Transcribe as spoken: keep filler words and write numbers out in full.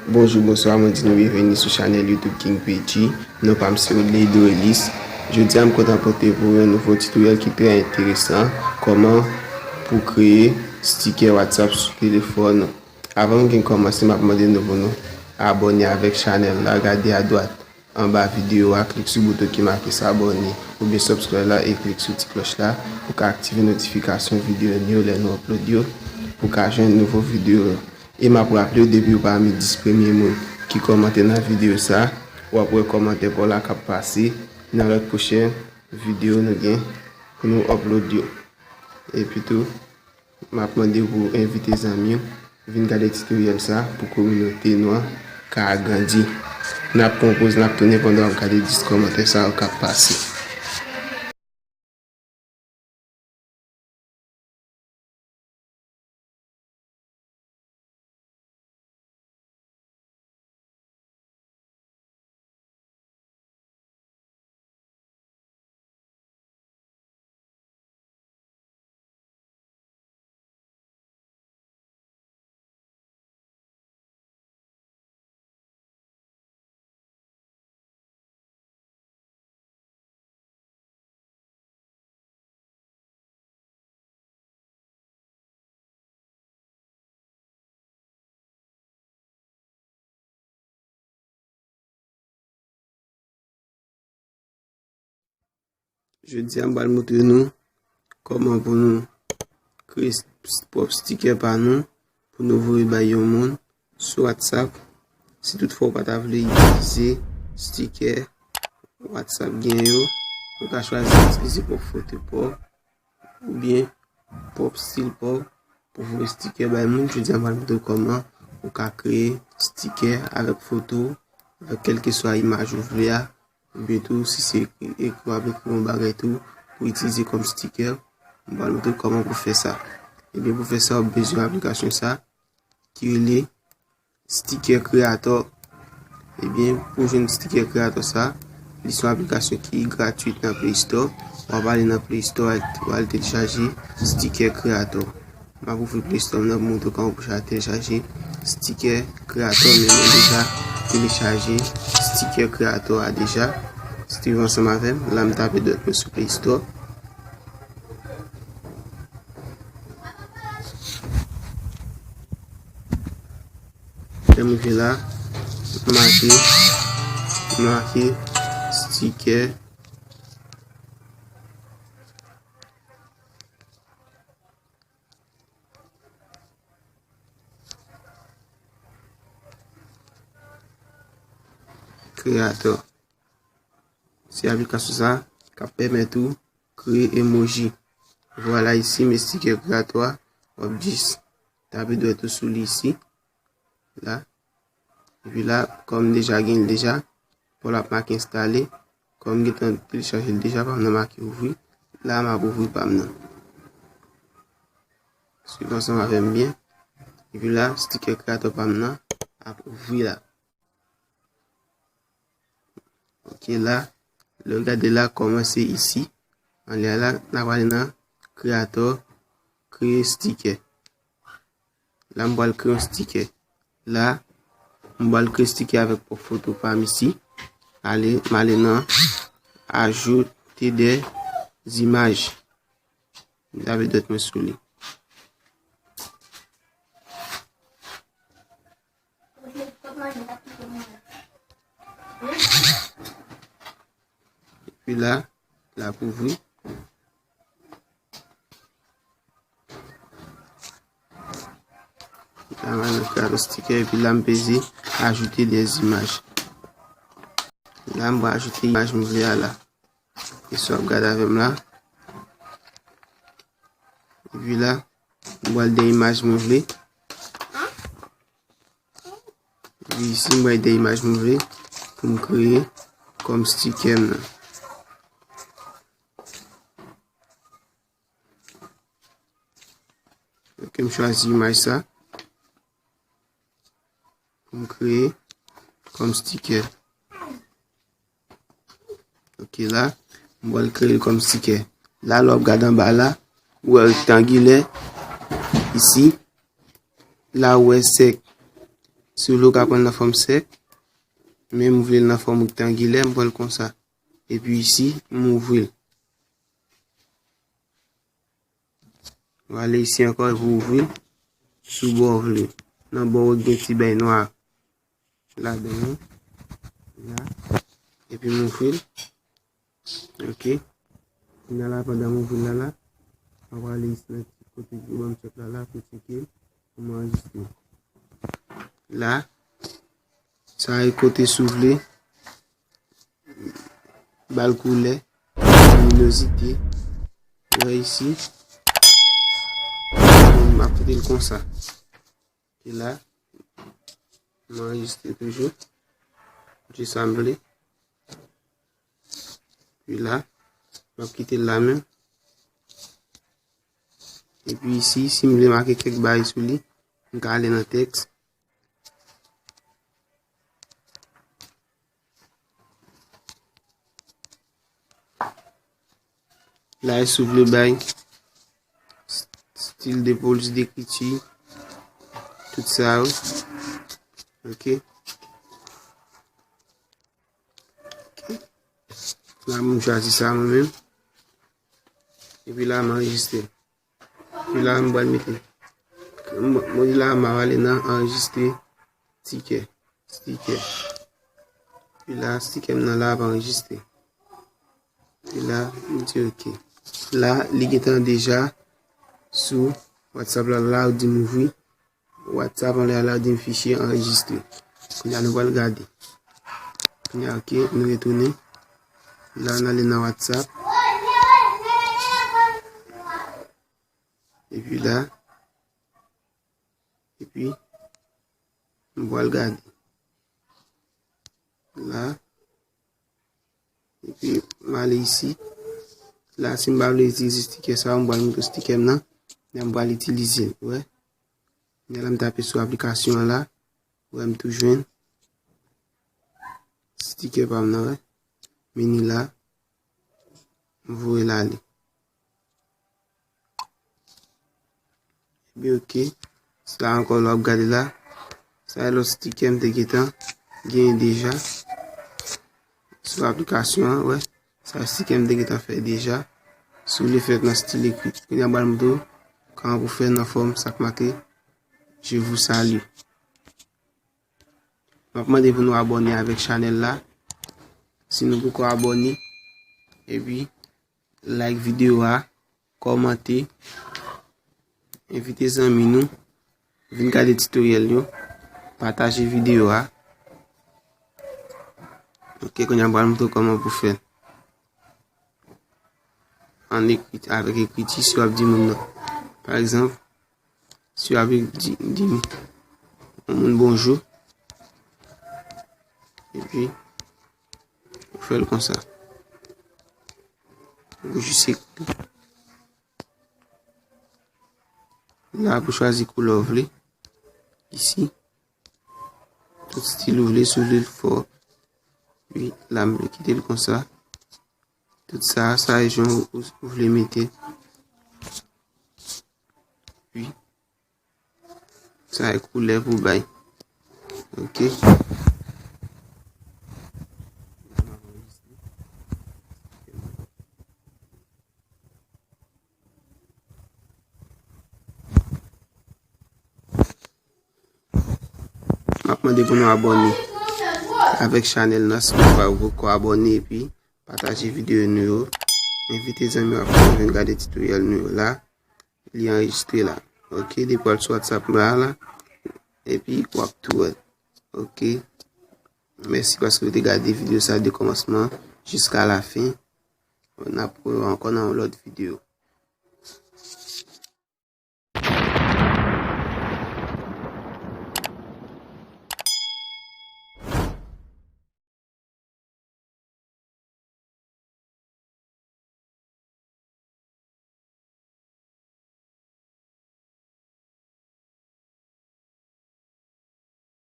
Bonjou, bonswa, mwen di nou byenveni sou chanèl YouTube King P G. Non pa m se Rodley Dorelis. Jodi a m kontan pote pou yon nouvo tutoriel ki trè enteresan, kòman pou kreye sticker WhatsApp sou telefòn ou. Avan m gen kòmanse, m ap mande nou pou nou abòne avèk chanèl la, gade adwat anba videyo a, klik sou bouton ki make s'abonner oubyen subscribe la e klik sou ti klòch la pou ka aktive notifikasyon videyo nou yo lè nou upload yo, pou ka jwenn nouvo videyo yo. E m ap raple w, depi w pami dis premye moun ki kòmante nan videyo sa, w ap wè kòmantè pa w la k ap pase nan lòt pwochen videyo nou gen pou nou upload yo. Epi tou, m ap mande w pou w envite zanmi w vin gade tutoriel sa pou kominote nou an ka agrandi. N ap pran yon poz, n ap tounen pandan w ap gade dis kòmantè sa yo k ap pase. Jodi a, m pral montre nou kòman pou nou kreye s-, s-, pwòp sticker pa nou, pou nou voye bay yon moun sou WhatsApp. Si toutfwa w pa ta vle itilize sticker WhatsApp gen yo, ou ka chwazi itilize pwòp foto pa w oubyen pwòp stil pa w pou voye sticker bay moun. Jodi a, m pral montre w kòman ou ka kreye sticker avèk foto w, avèk kèlkeswa imaj ou vle a, oubyen tou, si se ekri, ekri, w ap ekri yon bagay tou pou itilize kòm sticker, m pral montre w kòman pou fè sa. Ebyen, pou fè sa, w ap bezwen aplikasyon sa ki rele Sticker Creator. Ebyen, pou jwenn Sticker Creator sa, li se yon aplikasyon ki gratwit nan Play Store. W ap ale nan Play Store, w al telechaje Sticker Creator. M ap ouvri Play Store m nan pou montre w kòman pou cha-, telechaje Sticker Creator, men mwen deja telechaje Sticker Creator a deja. Swiv ansanm avè m. La, m tape dwèt mwen sou Play Store. Lè m rive la, m make, m make sticker. Creator. Se aplikasyon sa k ap pèmèt ou kreye emoji. Vwala, isi, men Sticker Creator a, w ap jis tape dwèt ou sou li isi. La. Epi la, kòm m deja gen l deja, pa w la ap make enstale. Kòm m gentan telechaje l deja, pa m nan make ouvri. La, m ap ouvri pa m nan. Swiv ansanm avè m byen. Epi la, Sticker Creator pa m nan ap ouvri la. Ok, la, lè w gade la, kòmanse isi. Anlè a la, n ap ale nan Creator, kreye sticker. La, m pral kreye yon sticker. La, m pral kreye sticker avèk pwòp foto pa m isi. Ale, m ale nan Ajouter des images. M tape dwèt mwen sou li. Epi la, l ap ouvri. La, m al nan Creator Sticker, epi la, m peze Ajouter des images. La, m pral ajoute imaj m vle a la. Kesyon ap gade avè m la. Epi la, m pral de imaj mwen vle. Epi isi, m pral de imaj mwen vle pou m kreye kòm sticker m nan. Ok, m chwazi imaj sa pou m kreye kòm sticker. Ok, la, m pral kreye l kòm sticker. La, lè w ap gade anba la, ou wè rektangilè isi. La, ou wè sèk. Si w vle, w ka pran l nan fòm sèk, men m vle l nan fòm rektangilè, m pran l konsa. Epi isi, m ouvri l. W ale isi ankò, epi w ouvri l sou bò w vle. Nan bò w gen ti bèy nwa ladan l, la. Epi m ouvri l. Ok. Kounye a la, pandan m ouvri l la, la, m ap ale isi nan ti kote ki ban m chèk la, la, pou tcheke l, pou m anrejistre. La, sa e kote si w vle, ba l koulè, liminozite, wè isi, m ap kite l konsa. E la, m anrejistre toujou. Jis sa m vle. Epi la, m ap kite l la menm. Epi isi, si m vle make kèk bagay sou li, m ka ale nan tèks. La, si w vle bay stil de polis, dekriti, tout sa yo. Ok. La, m chwazi sa mwen menm. Epi la, m anrejistre. Epi la, m pral mete. M, m, la, m ap ale nan anrejistre tikè. Stikè. Epi la, stikè m nan la ap anrejistre. Epi la, m di ok. La, li gentan deja sou WhatsApp la, la, ou di m ouvri. WhatsApp anlè a la, ou di m fichye anrejistre. Kounye a, nou pral gade. Kounye a, ok, nou retounen. La, n ale nan WhatsApp. Epi la, epi, m pral gade. La, epi, m ale isi. La, si m pa vle itilize stikè sa, m pral montre stikè m nan. Lè m pral itilize l, wè. Lè m tape sou aplikasyon an la, wè, m tou jwenn stikè pa m nan, wè. Mini la, m voye l ale. Epi, ok. Sa ankò, lè w ap gade la, sa e lòt stikè m te gentan genyen deja sou aplikasyon an, wè. Sa stikè m te gentan fè deja. Si w vle fè nan stil ekri, kounye a m pral montre w kòman pou fè nan fòm sa k make Je vous salue. M ap mande pou nou abòne avèk chanèl la. Si nou poko abòne, epi like videyo a, kòmante, envite zanmi nou vin gade titoryèl yo, pataje videyo a. Ok, kounye a m pral montre w kòman pou fè. An ekri, avèk ekriti, si w ap di moun nan. Pa egzanp, si w ap di, di yon moun bonjou, epi ou fè l konsa. Ou jis ekri. La, pou chwazi koulè w vle. Isi. Tout stil ou vle, si w vle l fò. Wi, la, m vle kite l konsa. Tout sa, sa e jan ou, ou, ou vle mete. Wi. Sa e koulè pou bay. Ok. M ap mande pou nou abòne avèk chanèl nan, si nou pa poko abòne, epi pataje videyo nou yo. Envite zanmi w ap vin gade titoryèl nou yo la. Li anrejistre la. Ok, depi w al sou WhatsApp la, la, epi w ap tou wè l. Ok. Mèsi paske w te gade videyo sa de kòmansman jiska lafen. N ap wè w ankò nan yon lòt videyo.